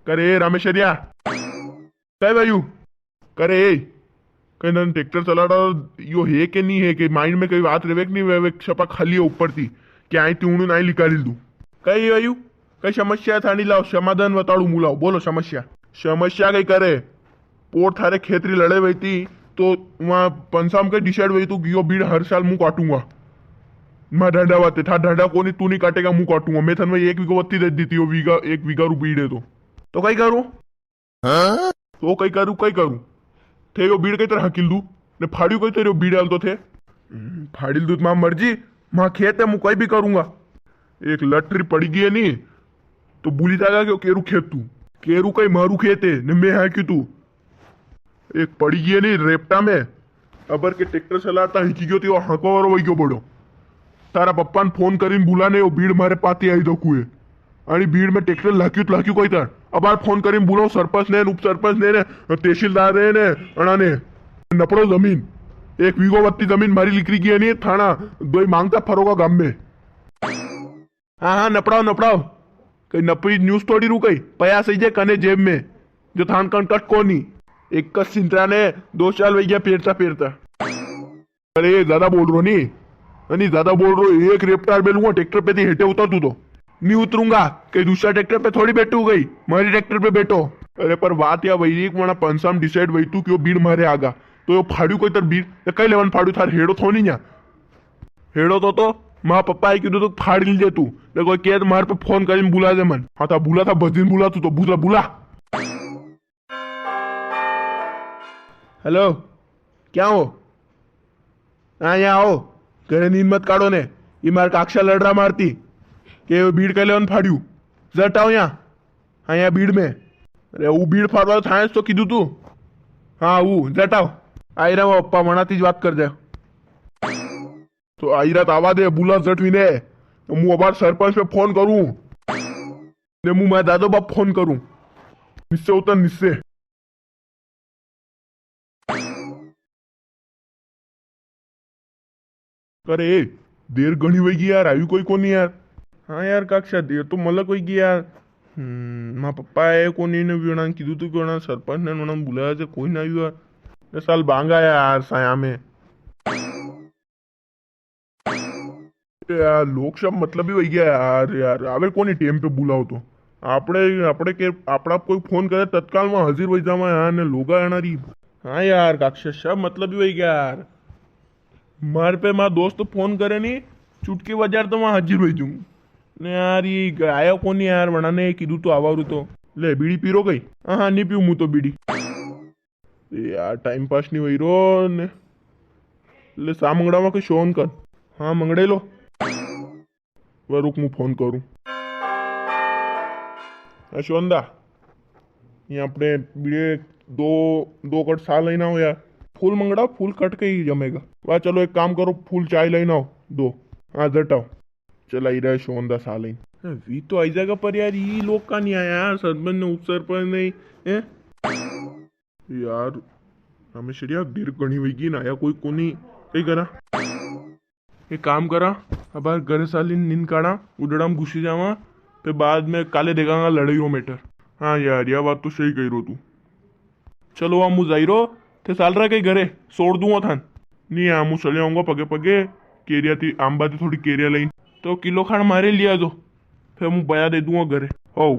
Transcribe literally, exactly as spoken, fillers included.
करे रामेश्वरिया, कई भाई? करे, कई नन ट्रैक्टर चलाड़ा यो है के नी है, के माइंड में कई बात रेवे के नी रेवे, सपा खाली है ऊपर थी, के आई ती उणु नाई निकाली दूं। कई भाई, कई समस्या थानी लाओ, समाधान बताड़ू मुलाओ, बोलो समस्या। समस्या कई करे, पोर थारे खेतरी लड़े वई थी, तो वहाँ पंसाम के डिसाइड वई थी कि यो बीड़ हर साल मूं काटूंगा। मां ढांडा वाते, था ढांडा कोनी, तू नी काटेगा, मूं काटूंगा। मैं थने एक वीघो वत्ती दे दी थी, यो वीघा, एक वीघा रू बीड़ है तो। तो कई करूं? तो कई करूं, कई करूं? थे यो बीड़ कई तरह हकील दू? ने फाड़ियो कई तरह यो बीड़ आल तो थे? हम्म, फाड़िल दू तो मां मर्जी, मां खेत है, मूं कई भी करूंगा। एक लटरी पड़ी गई है नी, तो भूली जागा कि यो केरू खेत तू। केरू कई मारू खेत है, ने मैं हाँ क्यों तू? एक पड़ी गई है नी रेपटा में, अबर के ट्रैक्टर चलाता हिकी गयो तो यो हांकवा वारो वई गयो बड़ो। तारा पप्पा ने फोन करीन बुला ने, यो बीड़ मारे पाती आई दो कुए। अणी बीड़ में ट्रैक्टर लाक्यू तो लाक्यू कोई तार। अबार फोन करीन बुलाओ सरपंच ने, उप सरपंच ने, ने तहसीलदार ने, ने अणा ने। नपड़ो जमीन, एक वीघो वत्ती जमीन मारी लिकरी गई है नी, थाना दोई मांगता फरोगा गाम में। हाँ, हाँ, नपड़ाओ, नपड़ाओ। कई नपरी न्यूज थोड़ी रू कई, पया सही जे कने जेब में, जो थान कन कट कोनी। एक कस सिंतरा ने दो साल वई गया पेरता पेरता। अरे, ज्यादा बोल रो नी, नी, ज्यादा बोल रो, एक रेपटार बेलूंगा, ट्रैक्टर पे थी हेटे उतर तू तो। नी उतरूंगा, कई दूसरा ट्रैक्टर पे थोड़ी बैठू गई, मारी ट्रैक्टर पे बैठो। अरे, पर बात या वई री, वणा पंसाम डिसाइड वई तू क्यों बीड़ मारे आगा, तो यो फाड़ू कोई तर बीड़, तो कई लेवन फाड़ू थार हेड़ो थो नी न्या। हेड़ो तो, तो, मां पप्पा आई कीधु तो फाड़ लीजे तू। ने कोई के तो मार पे फोन करीन बुला दे मन। हाँ, था बुला, था बजीन बुला तू तो, बुला, बुला। हेलो, क्या हो? हाँ, यहाँ आओ। घरे नींद मत काढ़ो ने। ये मार काक्षा लड़ रहा मारती। के वो बीड़ के लेवन फाड़ियो। जट आओ यहाँ। हाँ, यहाँ बीड़ में। अरे, वो बीड़ फाड़वा थाने तो कीधु तू। हाँ, वो, जट आओ। आई रहा वो पप्पा, मनाती ज बात कर दे। तो आई रात आवा दे, बुला जट विने। तो मु अबार सरपंच पे फोन करूं। ने मु मैं दादो बाप फोन करूं। निश्चय उतर निश्चय। अरे, देर घणी होई गई यार, आयु कोई कोनी यार। हाँ यार काक्षा, देर तो मलक होई गई यार। हम्म, मां पप्पा आए कोनी ने वीणा कीधु तो कि वणा सरपंच ने वणा बुलाया जे कोई ना आयु यार। ए साल बांगा यार साया में। यार, लोग सब मतलबी होई गया यार, यार, आवे कोनी टेम पे बुलाओ तो। आपणे, आपणे के, आपणा कोई फोन करे, तत्काल में हाजिर होई जावा यार, ने लोगा आना री। हाँ यार, काक्षा सब मतलबी होई गया यार। मार पे मार दोस्त फोन करे नी, चुटकी बजार तो वहाँ हाजिर होई जाऊँ। ने यार, ये आया कोनी यार, वणा ने कीधु तो आवा रू तो। ले, बीड़ी पी रो कई? हाँ, हाँ, नी पीऊँ मु तो बीड़ी। ए यार, टाइम पास नी होई रो ने। ले, सा मंगड़ा मा के शोन कर। हाँ, मंगड़े लो। वा रुक, मु फोन करूँ। हाँ, शोन दा, ये अपने बीड़े दो, दो कट सा लेना हो यार। फूल मंगड़ा, फूल कट के ही जमेगा। वाह, चलो एक काम करो, फूल चाय लेना हो दो। हाँ, जटाओ। चल, आई रहा है शोन दा साल ही। हाँ, वी तो आई जाएगा, पर यार, ये लोग का नहीं आया यार, सरपंच ने, उपसरपंच ने, हैं? यार, रमेशड़िया, देर घणी होई गई ना, आया कोई कोनी, कई करा? एक काम करा, अबार घरे साली नींद काढ़ा, उडड़ा में घुसी जावा, फिर बाद में काले देखांगा लड़ाई हो मैटर। हाँ यार, या बात तो सही कही रो तू। चलो, आ मु जाई रो, थे साल रहा कई घरे, छोड़ दूंगा थान। नी, आ मु चले आऊंगा पगे पगे, केरिया थी, आंबा थी थोड़ी केरिया लईन। तो किलो खान मारे लिया जो, फिर मु बया दे दूंगा घरे। हो,